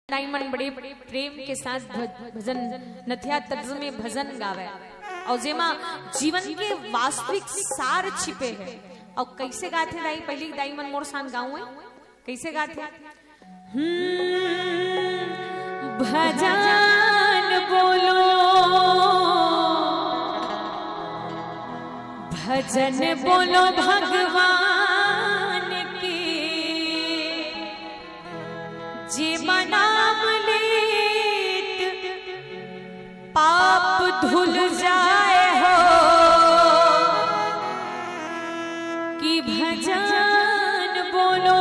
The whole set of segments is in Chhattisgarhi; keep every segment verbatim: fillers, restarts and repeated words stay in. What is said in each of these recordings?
दाई मन बड़े प्रेम के साथ भ-, भजन, नथिया तर्ज में भजन गावे, अउ जेमा जीवन के वास्तविक सार छिपे हे। अउ कइसे गाथे दाई? पहिली दाई मन मोर संग गावंव, कइसे गाथे? हम्म, भजन बोलो, भजन बोलो भगवान के, जे नाम लेत पाप धुल जाए हो, कि भजन बोलो।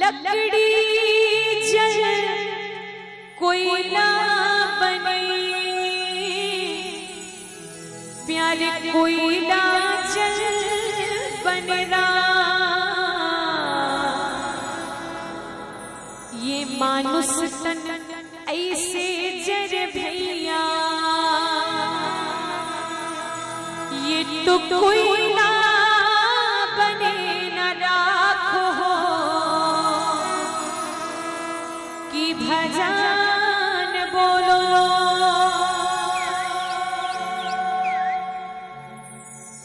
लकड़ी जल कोयला बने, प्यारे कोयला जल बने राम। ये मानुष तन अइसे जरे भइया, ये तो कोयला बने न राख हो, कि भजन बोलो।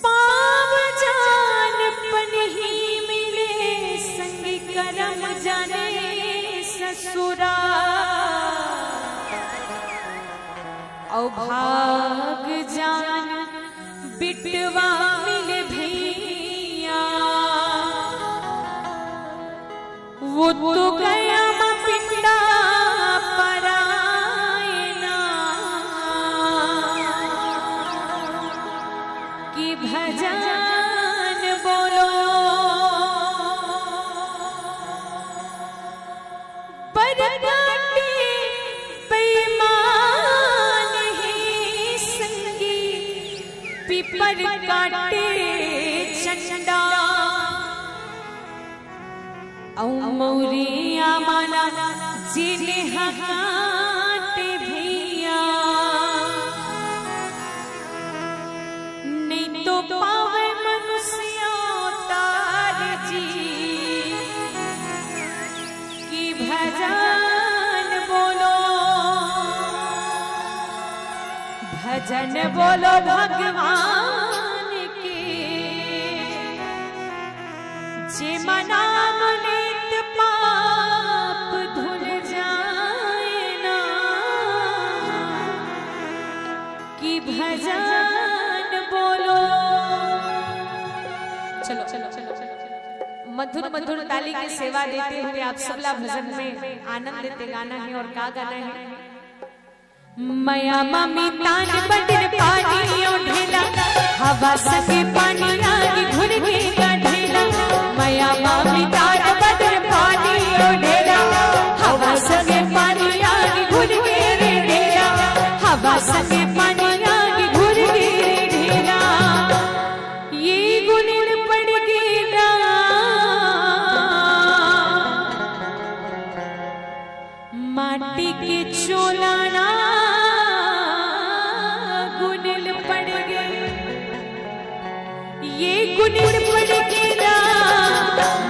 पाँव जान पनही मिले, संग करम जाने ससुरा। अउ भाग जान बिटवा मिले भइया, वो तो गया म पिंडा परायना, कि भजन बोलो। बर काटे बेईमान हे संगी, पीपर काटे चंडा। अउ मौरिया माला जेने ह काटे भइया, नइ तो पावे मनुष्य अवतार जी, कि भजन बोलो, भजन बोलो भगवान के। जेमा नाम लेत पाप धुल जाए ना, कि भजन बोलो। चलो, चलो, चलो, चलो। मधुर मधुर ताली के सेवा देते हुए आप सबला भजन में आनंद देते गाना है। और का गाना है? मया मामी तान बदन पानी ओढ़ेला, हवा संगे पानी आगे घुल के काढ़ेला। मया मामी तान बदन पानी ओढ़ेला, हवा संगे पानी आगे घुल के रे ढेला, हवा संगे पानी आगे घुल के रे ढेला। ये गुनिन पड़ गेला माटी के चोला ना गुनिन पड़ गे। ये गुनिन पड़ गेला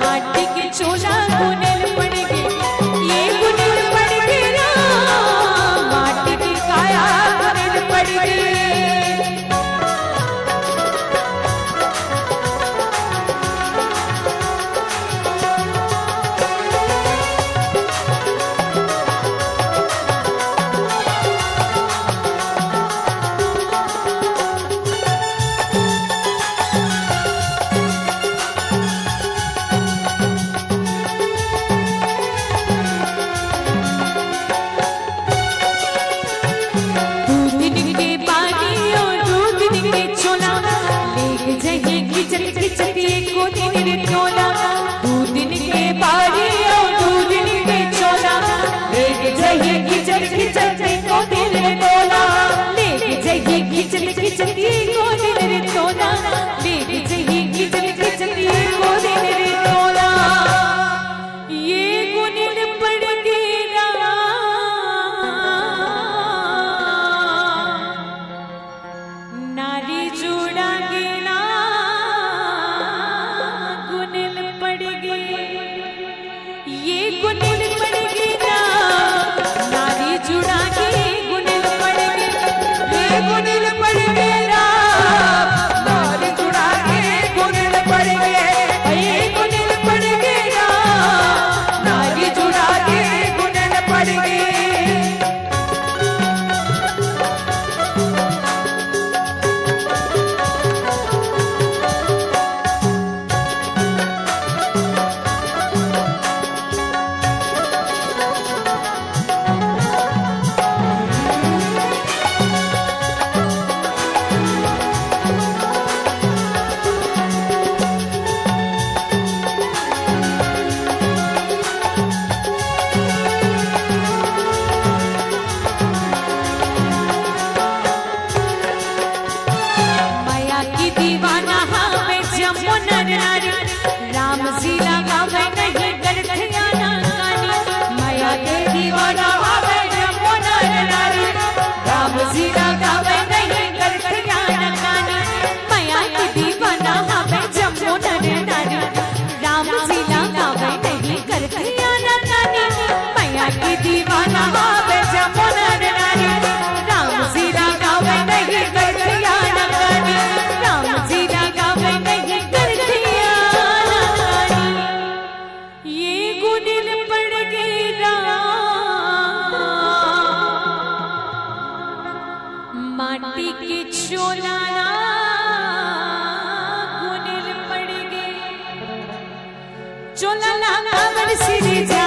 माटी के चोला गुनिन पड़ गे। ये गुनिन पड़ गेला माटी के काया गुनिन पड़ गे। दू दिन के बारी अउ दू दिन के चोला, लेग जही खिचत खिचत एको दिन रे टोला। दू दिन के बारी अउ दू दिन के चोला, लेग जही खिचत खिचत एको दिन रे टोला। लेग जही खिचत खिचत एको दिन रे टोला, लेग जही खिचत खिचत एको दिन रे टोला। ये गुनिन पड़ गेला नारी जुड़ा गेला गुनिन पड़ चोला नाम अमर सिरजा।